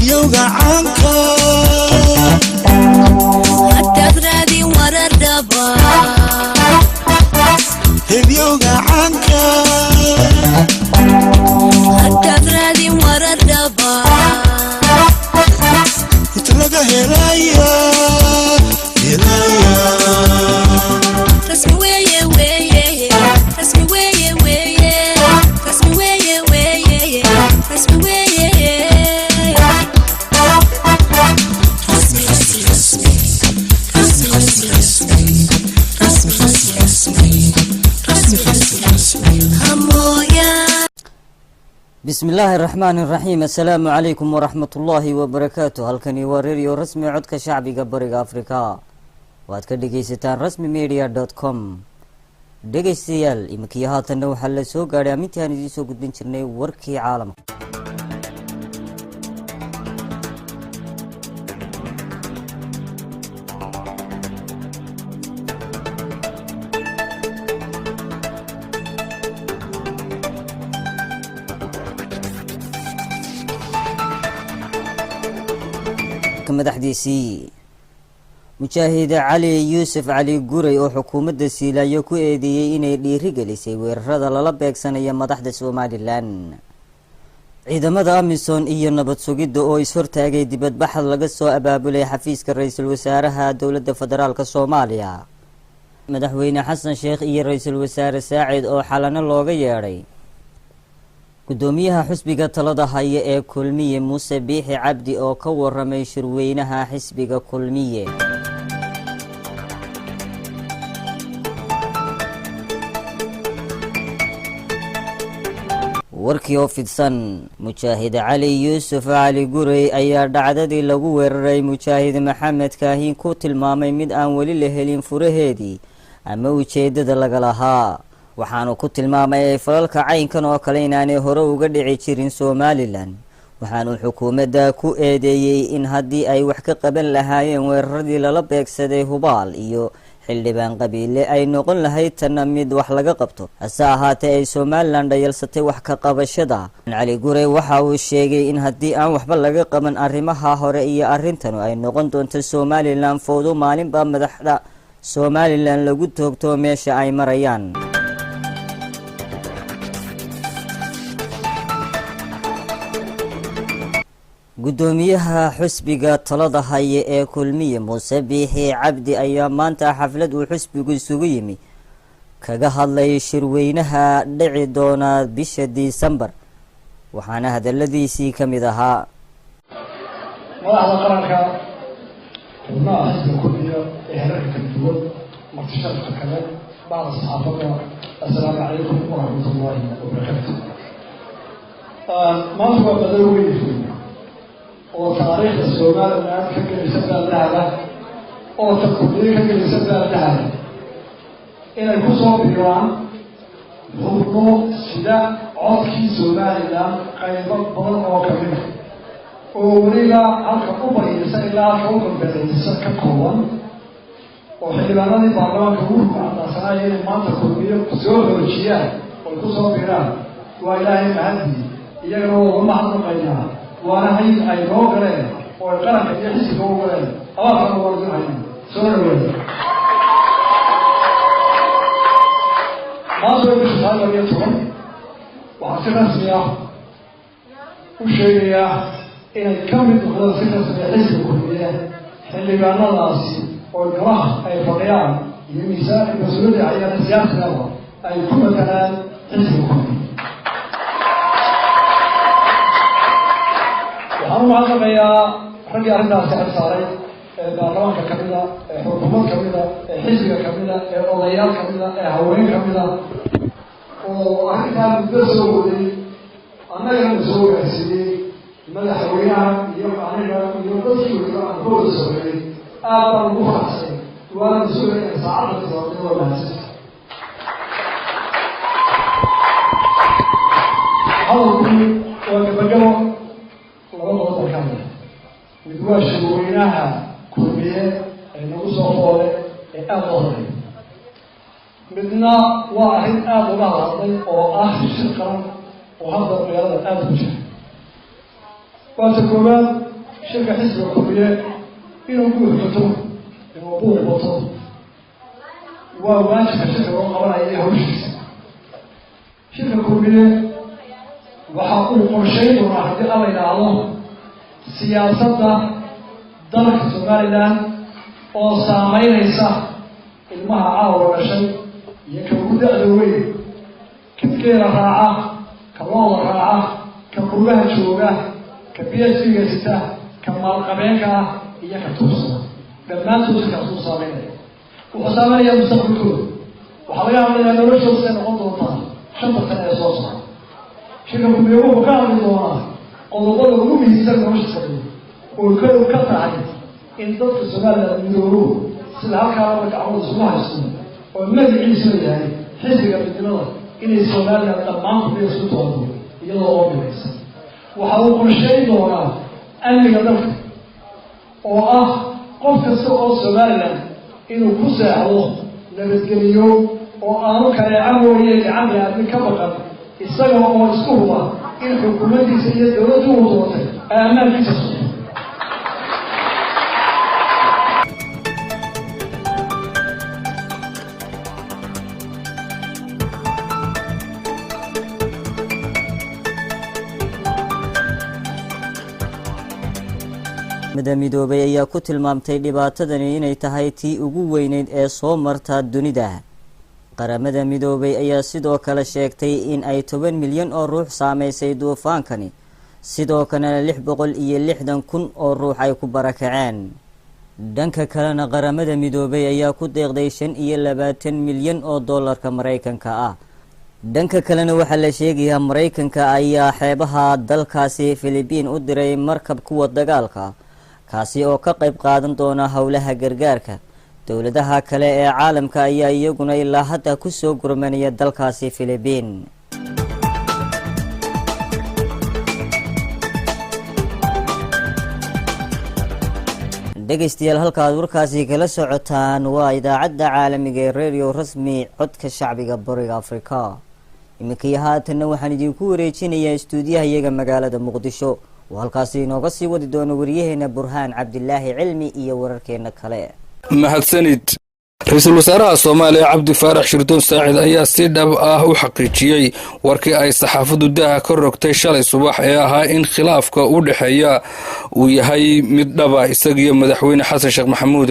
Reediyowga caanka. Haddaad raadin warar dhaba. Reediyowga caanka. Haddaad raadin warar dhaba. Inta laga helaya helaya. Rasmi weeye, weeye, rasmi weeye, weeye, rasmi weeye, weeye, rasmi weeye. Rasmi, rasmi, rasmi, rasmi, rasmi, rasmi, rasmi, rasmi, rasmi, rasmi, rasmi, hamoya. Bismi illaahi araxmaan iraxiim. Assalaamu calaykum waraxmat ullaahi wabarakaatu. Halkani waa Radio Rasmi, codka shacbiga Bariga Afrika. Waad ka dhegeysataan rasmi media.com. Dhegeystayaal, imikiyo haatanna waxaa la soo gaadhay amintii aan idiin soo gudbin jirnay warkii caalamka. Madaxdiisii Mujaahid Cali Yuusuf Cali Guray oo xukuumadda Siilaayo ku eedeeyey inay dhiiri gelisay weerarada lala beegsanaya madaxda Somalilan. Ciidamada AMISOM iyo nabad sugidda oo is-hortaagay dibadbaxad laga soo abaabulay xafiiska ra-iisul wasaaraha dowladda federaalka Soomaaliya. Madaxweyne Xasan Sheekh iyo ra-iisul wasaare Saacid oo xalano looga yeedhay. Gudoomiyaha xisbiga talada haya ee Kulmiye, Muuse Biixi Cabdi, oo ka waramay shirweynaha xisbiga Kulmiye. Warkii oo fidsan. Mujaahid Cali Yuusuf Cali Gurey ayaa dhacdadii lagu weeraray Mujaahid Maxamed Kaahin ku tilmaamay mid aan weli la helin furaheedii ama ujeedada laga lahaa. Waxaanu ku tilmaamay falalka caynkan oo kale inaanay hore uga dhici jirin Somalilan. Waxaanu xukuumadda ku eedeeyey in haddii ay wax ka qaban lahaayeen weeraradii lala beegsaday Hubaal iyo xildhibaan Qabiile, ay noqon lahayd tanna mid wax laga qabto, hase ahaatee ay Somalilan dhayalsatay wax ka qabashada. Cali Gurey waxa uu sheegay in haddii aan waxba laga qaban arrimaha hore iyo arrintanu, ay noqon doonto Somalilan fowdo maalinba madaxda Somalilan lagu toogto meesha ay marayaan. Gudoomiyaha xusbiga talada haya ee Kulmiye, Muuse Biixi Cabdi, ayaa maanta xaflad uu xusbigu isugu yimi kaga hadlay shirweynaha dhici doona bisha Disembar, waxaana hadaladiisii ka mid ahaa: Madaxda qaranka, xubnaha xisbiga Kulmiya ee heerarka kala duwan, marti sharafka kale, bacda saxaafadda, assalaamu calaykum waraxmat ullaahi wabarakaatu. Maanta waa badal weyn oo taariikhda Somaliland ka gelisa baaldahada, oo ta Kulmiye ka gelisa baaldahada, inay ku soo biiraan xubno sida codkii Somaliland qaybo badan oo kamida, oo weliba halka u bariyeysa ilaa halka u galbeedeysa ka kooban, oo xildhibaanadii baarlamaanka ugu rugcadaasanaya inay maanta Kulmiyo soo xoojiyaan oy ku soo biiraan. Waa Ilaahay mahadii, iyagana waa uga mahadnaqaynaa, waana hayn ay noo galeen oo ay qaranka iyo xisbiga u galeen. Abaalkana waa idin hayna, soo dhaweeda. Maanta way bisha 19. Waxaan si rasmi ah u sheegayaa inay ka mid noqdaan si rasmiya xisbiga Kulmiye xildhibaanadaasi, oo golaha ay fadhiyaan iyo miisaan mas-uuliyadda hayaan siyaasigaba ay ku matalaan xisbiga Kulmiye. Waxaan u mahadnaqayaa raggii arrintaasi xil saaray ee baarlamaanka kamida, ee xukuumad kamida, ee xisbiga kamida, ee odayaal kamida, ee haween kamida, oo arrintaa muddo soo waday, annagana soo gaarsiiyey madaxweynaha iyo aniga iyo dadkii weliba aan ka wada soreeyey. Aad baan ugu faraxsay, waana sugaya saacadda timaadada. Waa mahadsan. Hadalkii waa gabagabo. Laba qodob baan ka hadlay. Mid waa shirweynaha Kulmiye ee nagu soo foole ee aada loo horeeyo. Midna waa arrin aada uga hadlay oo ah shir qaran oo hadda magaalada aada ku jira. Waata koowaad. Shirka xisbiga Kulmiye inuu guux bato, inuu buuq bato, waa waajibka shirka loo qabanaya iyo hawshiisa. Shirka Kulmiye waxa uu qorshayn doonaa, haddii Alla yidhaahdo, siyaasadda dalka Somaliland oo saameynaysa ilmaha caawa dhashay iyo ka ugu da-da weyn, ka geela raaca, ka looda raaca, ka qurbaha jooga, ka PhD-ga sita, ka maalqabeenka ah iyo ka tuugsada. Dhammaantood shirkaasuu saameynaya. Wuxuu saameynayaa mustaqbalkooda. Waxaa laga hadlayaa noloshooda siday noqon doontaa 5ta sane ee soo socda. Shirka Kulmiye wuxuu ka hadli doonaa qodobada ugu muhiimsan nolosha sameeyo, oo kow ka tahay in dadka Somaliland midoobo, sida halkaa laba gacmood isugu haysto oo magaciisuna yahay Xisbiga Midnimada, inay Somaliland dhammaan Kulmiye isku toonto iyadoo oo midaysan. Waxa uu qorshayn doonaa amniga dalka, oo ah qof kasta oo Somaliland inuu ku seexdo nabadgeliyo oo aanu kaneeca mooye gacan aadmin ka baqan, isaga oo isku huba in xukuumaddiisa iyo dowladdu uu doortay ay ammaankiisa sugto. Mada Midoobay ayaa ku tilmaamtay dhibaatadani inay tahay tii ugu weyneyd ee soo marta dunida. Qaramada Midoobay ayaa sidoo kale sheegtay in ay 10 milyan oo ruux saameysay duufaankani, sidoo kalena 660,000 oo ruux ay ku barakaceen. Dhanka kalena, Qaramada Midoobay ayaa ku deeqday 25 milyan oo dollarka Maraykanka ah. Dhanka kalena, waxaa la sheegayaa Maraykanka ayaa xeebaha dalkaasi Filibiin u diray markab kuwa dagaalka, kaasi oo ka qayb qaadan doona howlaha gargaarka. Dowladaha kale ee caalamka ayaa iyaguna ilaa hadda kusoo gurmanaya dalkaasi Filibiin. Dhegeystayaal, halka aad warkaasi kala socotaan waa idaacadda caalamiga ee Radio Rasmi, codka shacbiga Bariga Afrika. Iminkii haatanna waxaan idinku wareejinayaa istuudiyaha iyaga magaalada Muqdisho, oo halkaasi inooga sii wadi doono wariyaheena Burhaan Cabdilaahi Cilmi iyo wararkeena kale. Mahadsanid. Ra-iisul wasaaraha Soomaaliya Cabdi Faarax Shirdoon Saacid ayaa si dhab ah u xaqiijiyey warkii ay saxaafaddu daaha ka rogtay shalay subax ee ahaa in khilaafka u dhexeeya uu yahay mid dhaba isagiyo madaxweyne Xasan Sheekh Maxamuud.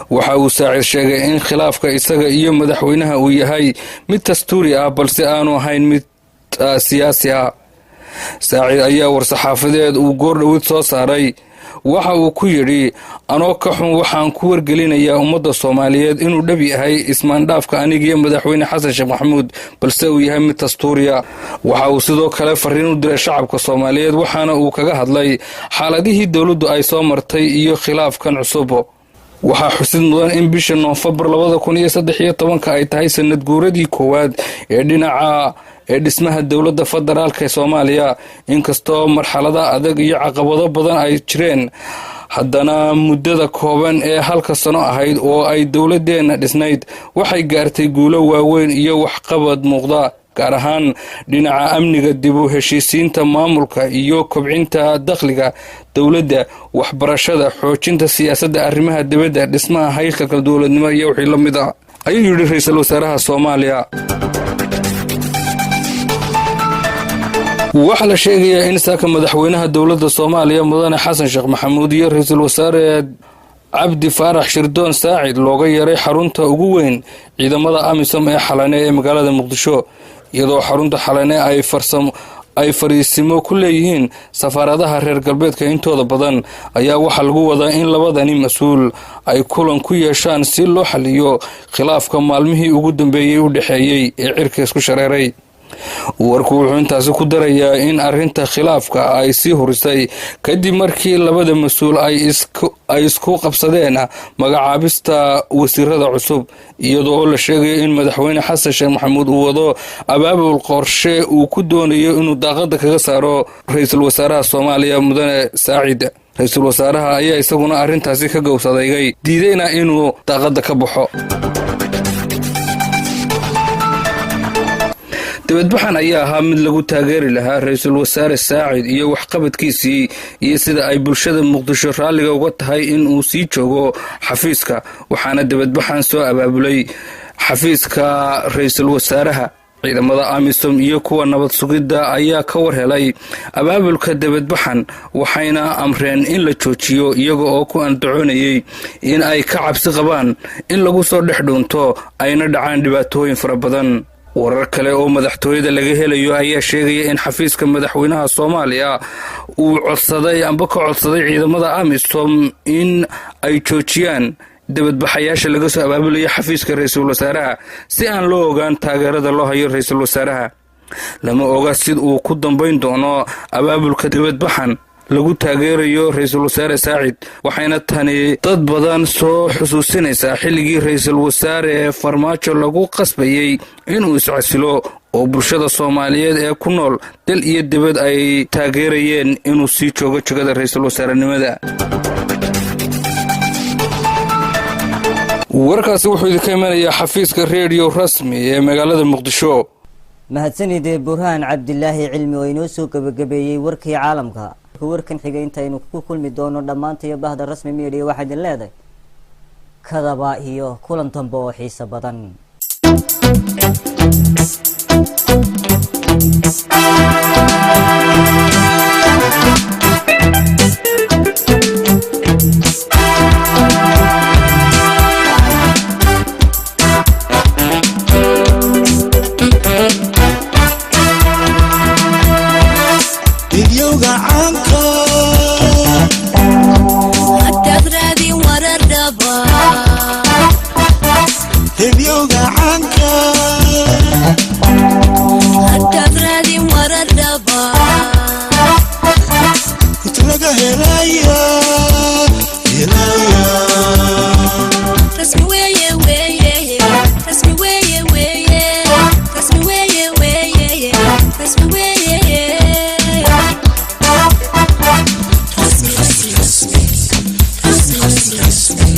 Waxa uu Saacid sheegay in khilaafka isaga iyo madaxweynaha uu yahay mid dastuuri ah, balse aanu ahayn mid siyaasi ah. Saacid ayaa war-saxaafadeed uu goordhowid soo saaray waxa uu ku yidhi: "Anoo ka xun, waxaan ku wargelinayaa ummadda Soomaaliyeed inuu dhab yahay ismaandhaafka anigiyo madaxweyne Xasan Sheekh Maxamuud, balse uu yahay mid dastuuriya." Waxa uu sidoo kale fariin u diray shacabka Soomaaliyeed, waxaana uu kaga hadlay xaaladihii dowladdu ay soo martay iyo khilaafkan cusub. Waxaa xusid mudan in bisha Noofembar 2013-ka ay tahay sanad guuradii koowaad ee dhinaca ee dhismaha dowladda federaalka ee Soomaaliya. Inkastoo marxalada adag iyo caqabado badan ay jireen, haddana muddada kooban ee halka sano ahayd oo ay dowladeenna dhisnayd waxay gaartay guulo waaweyn iyo waxqabad muuqda, gaar ahaan dhinaca amniga, dib u heshiisiinta, maamulka iyo kobcinta dakhliga dowladda, waxbarashada, xoojinta siyaasadda arrimaha dibadda, dhismaha haykalka dowladnimo iyo wixii la mid ah, ayuu yidhi ra-iisul wasaaraha Soomaaliya. Waxaa la sheegayaa in saaka madaxweynaha dowladda Soomaaliya mudane Xasan Sheekh Maxamuud iyo ra-iisul wasaare Cabdi Faarax Shirdoon Saacid looga yeeray xarunta ugu weyn ciidamada AMISOM ee Xalane ee magaalada Muqdisho, iyadoo xarunta Xalane ay fariisimo ku leeyihiin safaaradaha reer galbeedka intooda badan. Ayaa waxaa lagu wadaa in labadani mas-uul ay kulan ku yeeshaan si loo xaliyo khilaafka maalmihii ugu dambeeyey u dhexeeyey ee cirka isku shareeray. Warku wuxuu intaasi ku darayaa in arrinta khilaafka ay sii hurisay kadib markii labada mas-uul ay isku qabsadeen magacaabista wasiirada cusub, iyadoo oo la sheegayo in madaxweyne Xasan Sheekh Maxamuud uu wado abaabul qorshe uu ku doonayo inuu daaqada kaga saaro ra-iisul wasaaraha Soomaaliya mudane Saacid. Ra-iisul wasaaraha ayaa isaguna arrintaasi ka gowsadeygay, diidayna inuu daaqada ka baxo. Dibadbaxan ayaa ahaa mid lagu taageeri lahaa Ra-iisul Wasaare Saacid iyo waxqabadkiisii iyo sida ay bulshada Muqdisho raalliga uga tahay in uu sii joogo xafiiska, waxaana dibadbaxan soo abaabulay xafiiska ra-iisul wasaaraha. Ciidamada AMISOM iyo kuwa nabad sugidda ayaa ka war helay abaabulka dibadbaxan, waxayna amreen in la joojiyo, iyaga oo ku andacoonayay in ay ka cabsi qabaan in lagu soo dhex dhuunto ayna dhacaan dhibaatooyin fara badan. Warar kale oo madaxtooyada laga helayo ayaa sheegaya in xafiiska madaxweynaha Soomaaliya uu codsaday amba ka codsaday ciidamada AMISOM in ay joojiyaan dibadbaxayaasha laga soo abaabulaya xafiiska ra-iisul wasaaraha, si aan loo ogaan taageerada loo hayo ra-iisul wasaaraha. Lama oga sid uu ku dambayn doono abaabulka dibadbaxan lagu taageerayo Ra-iisul Wasaare Saacid, waxayna tani dad badan soo xusuusinaysaa xilligii Ra-iisul Wasaare Farmaajo lagu qasbayey inuu iscasilo oo bulshada Soomaaliyeed ee ku nool dal iyo dibad ay taageerayeen inuu sii joogo jegada ra-iisul wasaarenimada. Warkaasi wuxuu idinka imanayaa xafiiska Reediyo Rasmi ee magaalada Muqdisho. Mahadsanide Burhaan Cabdilaahi Cilmi oo inoo soo gebagabeeyey warkii caalamka. Warkan xigay intaynu ku kulmi doono, dhammaantayo bahda Rasmi Media waxaa idin leedahay kadaba iyo kulan dambe oo xiiso badan. Fidyowga caanka. Haddaad raadin warar dhaba. Fidyowga caanka. Haddaad raadin warar dhaba. Inta laga helaya helaya. Rasmi weeye weeye, rasmi weeye weeye, rasmi weeye weeye, rasmi weeye. Rasmi, rasmi, rasmi, rasmi, rasmi, rasmi.